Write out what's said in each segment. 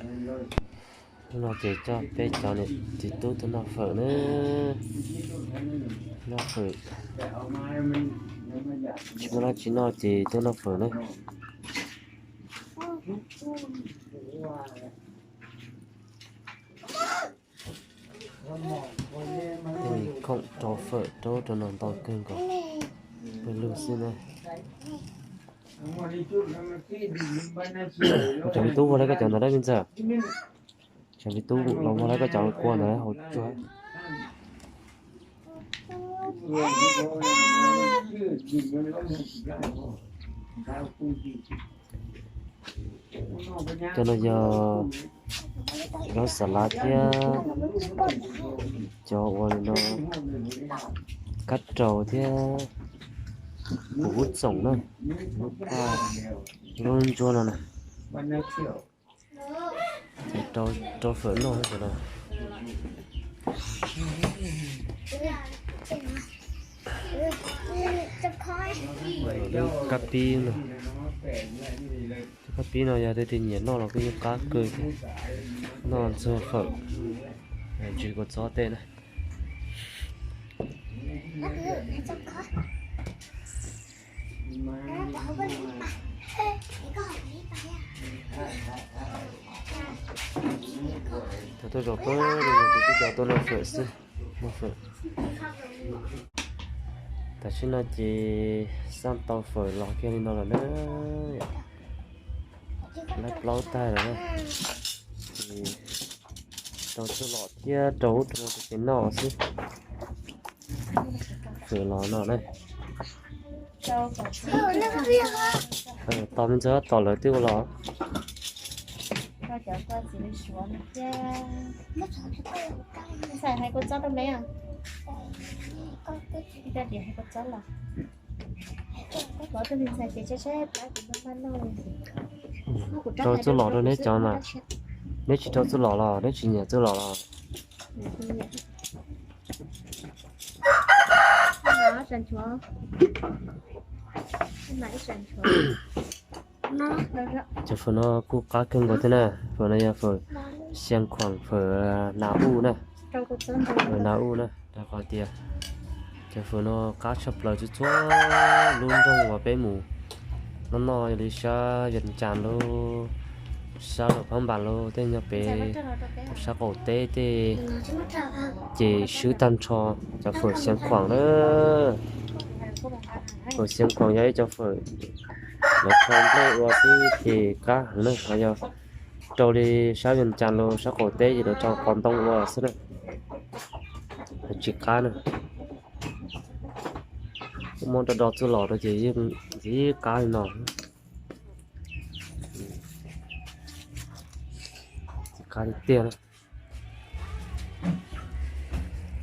Hnub no ces coj peb cov niam txiv tub tuaj noj fawm na. Noj fawm, tsis muaj dab tsi noj ces tuaj noj fawm na. Tej khoom rau fawm rau rau no ntau kawg nkaus, pawg lug xwb na. Ua cov me tub ua li koj cov ntawd dab me ntxawm. Cov me tub los ua li koj cov kua ntawd hauv tsuag. Cov no yog zaub xas lav thiab cov ua li no, kab raus thiab kuv hub txoom na, lub ntsuab no na. Rau fawm noj no. Lub kab pib no, kab pib no yog tej nyiam noj los kuj yeej qab kawg thiab, noj ntxuag fawm, ntsis kua txob tej na. Thaum tuaj zaum pem no ces twb cov tuaj noj fawm xwb, noj fawm. Tam sim no ces xaj tau fawm los kiag li no lawm na, lab plaub tag lawm na. Ces rau txuj lom thiab rau ub rau no rau pem noj xwb. Fawm los no na. Tos me ntxhais, tos lawv twb ua los. Rau txuj lom rau neb cov mas. Neb tsis rau txuj lom los neb tsis nyiam txuj lom los? Cov fawm no kuj qab kawg nkaus thiab na. Fawm no yog fawm Xia Khuam, fawm nas uj na. Fawm nas uj na, rau qhov tias cov fawm no qab tshaj plaws txhua txhua lub nroog uas peb mus noj noj, yog li sab Vias Cas lauj, sab Luam Phab Npas lauj, tej nyob pem sab qaum teb tej ces swb tag nrho cov fawm Xia Khuam na. Fawm Xia Khuam yog ib cov fawm lawv rho nplej ua xwb ces qab heev na, ho yog rau li sab Vias Cas los sab qaum teb ces lawv rho qos ntoo ua xwb na, tsis qab na. Muab rau do txuj lom rau ces yeej qab li no. Qab tiag tiag na.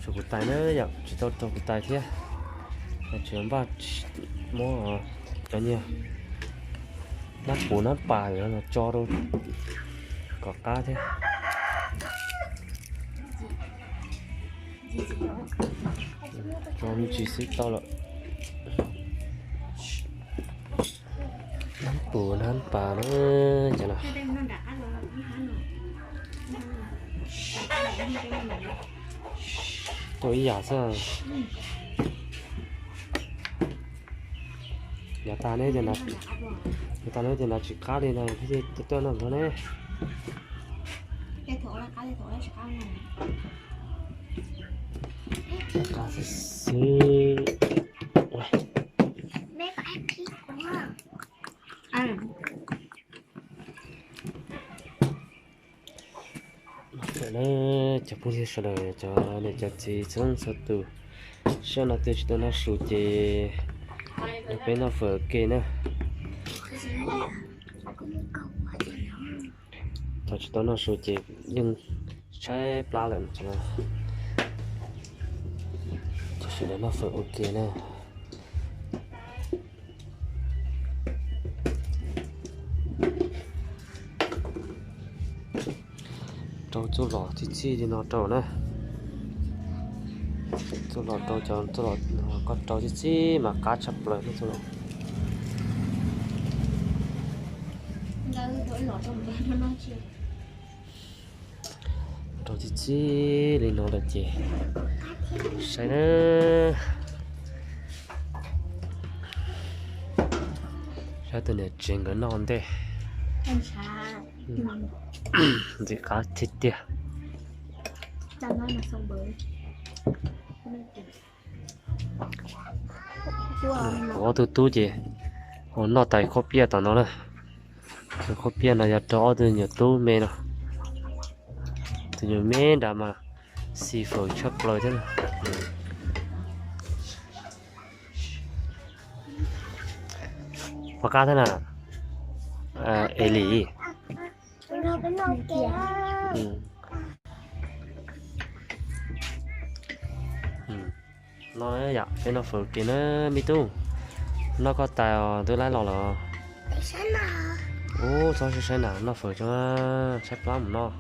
Tshuav kuv tais na yom, tsis tau rau kuv tais thiab. Tseem npaj muab cov niag nab puv nab pas no tso rau kom qab thiab. Tso me ntsis xwb tau lawm. Nab puv nab pas na, cov no. Tau ib yam xwb. Yav tas neb, yav tas neb ces nrad tsis qab li no, tuaj noj ntag ne. Qab xwb xwb. Cov phooj ywg sawv daws, cov niam cov txiv txhua leej txhua tus, sij hawm no twb tsis tau noj su ces nrog peb noj fawm ua ke na. Thaum tsis tau noj su ces yeej tshaib plab lawm. Ces sawv daws noj fawm ua ke na. Rau txuj lom txhij txhij li no rau na. Txuj lom rau cov txuj lom, koj rau txhij txhij mas qab tshaj plaws txuj lom. Txog txij txij li no lawm ces saib na, saib tus niam tsev nkawd noj ntej. Ntxim qab tiag tiag. Kuv ob tug tub ces noj tais khaub piaj tom no na. Tais khaub piaj no yog rau ob tug nyuam tub me no. Tus nyuam me nrad mas xis fawm tshaj plaws thiab na. Pov qab thiab na. Es li no yom, peb noj fawm kev na me tub. Noj koj tais os, twb laib los lawm. Ub, txhob saib na, noj fawm tso, saib plab mus noj.